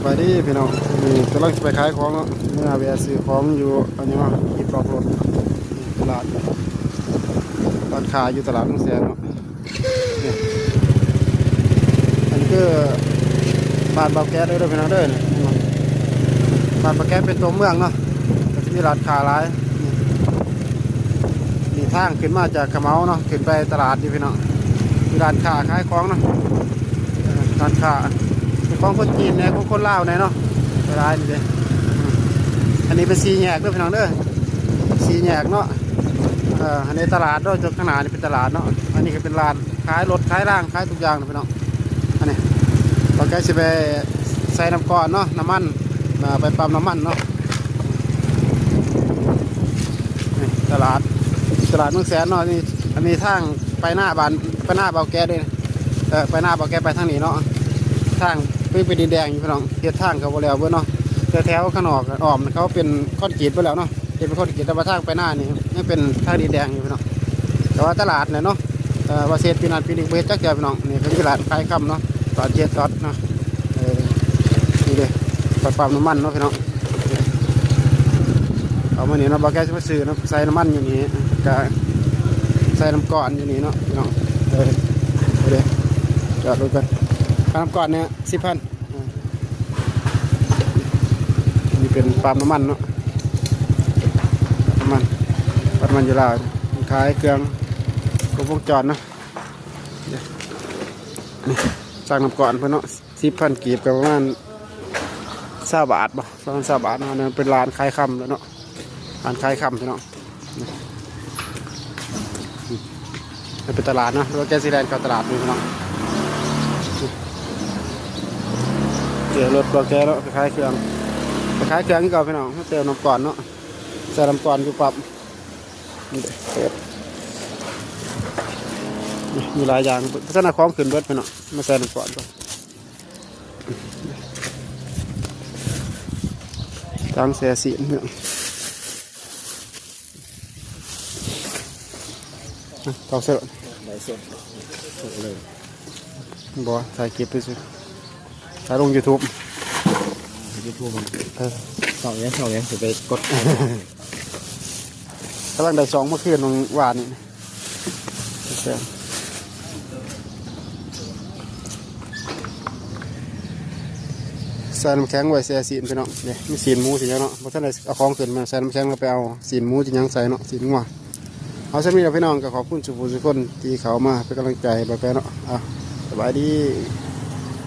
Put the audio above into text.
ສະບາຍດີພີ່ນ້ອງ ນີ້ກຳລັງຈະໄປຂາຍຂອງເນາະ ເມື່ອແວ່ຊື້ຂອງຢູ່ອັນນີ້ເນາະ ທີ່ປອກລົດ ຕະຫຼາດ ຮ້ານຄ້າຢູ່ຕະຫຼາດເມືອງແສນເນາະ ນີ້ ອັນນີ້ຄືບ້ານບ່າວແກະເດີພີ່ນ້ອງເດີ ນີ້ ເຫັນບໍ່ ບ້ານບ່າວແກະເປັນຕົວເມືອງເນາະ ກໍຈະມີຮ້ານຄ້າຫຼາຍ ນີ້ ນີ້ທາງຂຶ້ນມາຈາກຂະເໝົາເນາະ ຂຶ້ນໄປຕະຫຼາດນີ້ພີ່ນ້ອງ ມີຮ້ານຄ້າຂາຍຂອງເນາະ ເອີ ຮ້ານຄ້າ ເປັນຂອງຄົນຈີນແດ່ ຂອງຄົນລາວແດ່ເນາະ ຫຼາຍນີ້ເດ້ ອືມ ອັນນີ້ເປັນສີ່ແຍກເດີພີ່ນ້ອງເດີ ສີ່ແຍກເນາະ ເອີ ອັນນີ້ຕະຫຼາດເນາະ ຈຸດຂ້າງໜ້ານີ້ເປັນຕະຫຼາດເນາະ ອັນນີ້ກໍເປັນຮ້ານຂາຍລົດຂາຍລາງ ຂາຍທຸກຢ່າງເນາະພີ່ນ້ອງ ອັນນີ້ ເຮົາໃກ້ຊິໄປໃສ່ນ້ຳກ້ອນເນາະ ນ້ຳມັນ ອ່າ ໄປປ້ຳນ້ຳມັນເນາະ ນີ້ຕະຫຼາດ ຕະຫຼາດເມືອງແສນເນາະ ນີ້ ອັນນີ້ທາງໄປໜ້າບ້ານ ໄປໜ້າບ່າວແກະເດ້ ເອີ ໄປໜ້າບ່າວແກະໄປທາງນີ້ເນາະ ທາງເປັນ ເປັນດິນແດງຢູ່ພີ່ນ້ອງ ເຮັດທາງກໍບໍ່ແລ້ວເບິດເນາະ ແຖວໆຂ້າງນອກອ້ອມເຂົາເປັນຄອນກຣີດເບິດແລ້ວເນາະ ເຮັດເປັນຄອນກຣີດ ແຕ່ວ່າທາງໄປໜ້ານີ້ຍັງເປັນທາງດິນແດງຢູ່ພີ່ນ້ອງ ແຕ່ວ່າຕະຫຼາດແຫຼະເນາະ ເອີ ວ່າຊິເຮັດປີນັ້ນປີນີ້ບໍ່ເຮັດຈັກເທື່ອພີ່ນ້ອງ ນີ້ກໍມີຮ້ານຂາຍຄຳເນາະ ຕອດເຢັນຕອດເນາະ ເອີ ນີ້ເດ້ ໄປປ້ຳນ້ຳມັນເນາະພີ່ນ້ອງ ເອົາມື້ນີ້ເນາະ ບ່າວແກະຊິມາຊື້ເນາະ ໃສ່ນ້ຳມັນຢູ່ນີ້ ກະໃສ່ນ້ຳກ້ອນຢູ່ນີ້ເນາະພີ່ນ້ອງ ເອີ ເອົາເດ້ ຈອດລົດກ່ອນ ຄ່ານ້ຳກ້ອນນີ້ສິບພັນ ນີ້ເປັນປ້ຳນ້ຳມັນເນາະ ປ້ຳນ້ຳມັນ ປ້ຳນ້ຳມັນຢູ່ລາວ ຂາຍເຄື່ອງຄົບວົງຈອນເນາະ ນີ້ ສັ່ງນ້ຳກ້ອນເພິ່ນເນາະ ສິບພັນກີບ ກໍປະມານຊາວບາດບໍ ປະມານຊາວບາດເນາະ ອັນນັ້ນເປັນຮ້ານຂາຍຄຳແລ້ວເນາະ ຮ້ານຂາຍຄຳພີ່ນ້ອງ ນີ້ເປັນຕະຫຼາດເນາະ ລົດແກະຊິແລ່ນເຂົ້າຕະຫຼາດນີ້ພີ່ນ້ອງ ເອີ ລົດບ່າວແກະເນາະ ໄປຂາຍເຄື່ອງ ໄປຂາຍເຄື່ອງຄືເກົ່າພີ່ນ້ອງ ເຕີມນ້ຳກ້ອນເນາະ ໃສ່ນ້ຳກ້ອນຢູ່ປ້ຳ ນີ້ເດ້ ມີຫຼາຍຢ່າງ ພັດທະນາຂອງຂຶ້ນເບິດພີ່ນ້ອງ ມາໃສ່ນ້ຳກ້ອນກ່ອນ ທາງແຊ່ຊີ້ນ ເອົາເຊີ ໄລຟ໌ສົດເລີຍ ບໍ່ ຖ່າຍຄລິບຊື່ໆ ຖ່າຍລົງຢູທູບ ຢູທູບ ເອີ ເຊົາແລ້ວ ເຊົາແລ້ວ ຊິໄປກົດ ກຳລັງໄດ້ສອງເມື່ອຄືນວານນີ້ ໃສ່ນ້ຳແຂງໄວ້ແຊ່ຊີ້ນພີ່ນ້ອງ ນີ້ມີຊີ້ນໝູຊີ້ນຫຍັງເນາະ ບໍ່ທັນໄດ້ເອົາຂອງຂຶ້ນມາ ໃສ່ນ້ຳແຂງແລ້ວໄປເອົາຊີ້ນໝູຊີ້ນຫຍັງໃສ່ເນາະ ຊີ້ນງົວ ເອົາສ່ຳນີ້ລະພີ່ນ້ອງ ກໍຂອບຄຸນສູ່ຜູ້ສູ່ຄົນທີ່ເຂົ້າມາເປັນກຳລັງໃຈໃຫ້ບ່າວແກະເນາະ ເອົາ ສະບາຍດີ.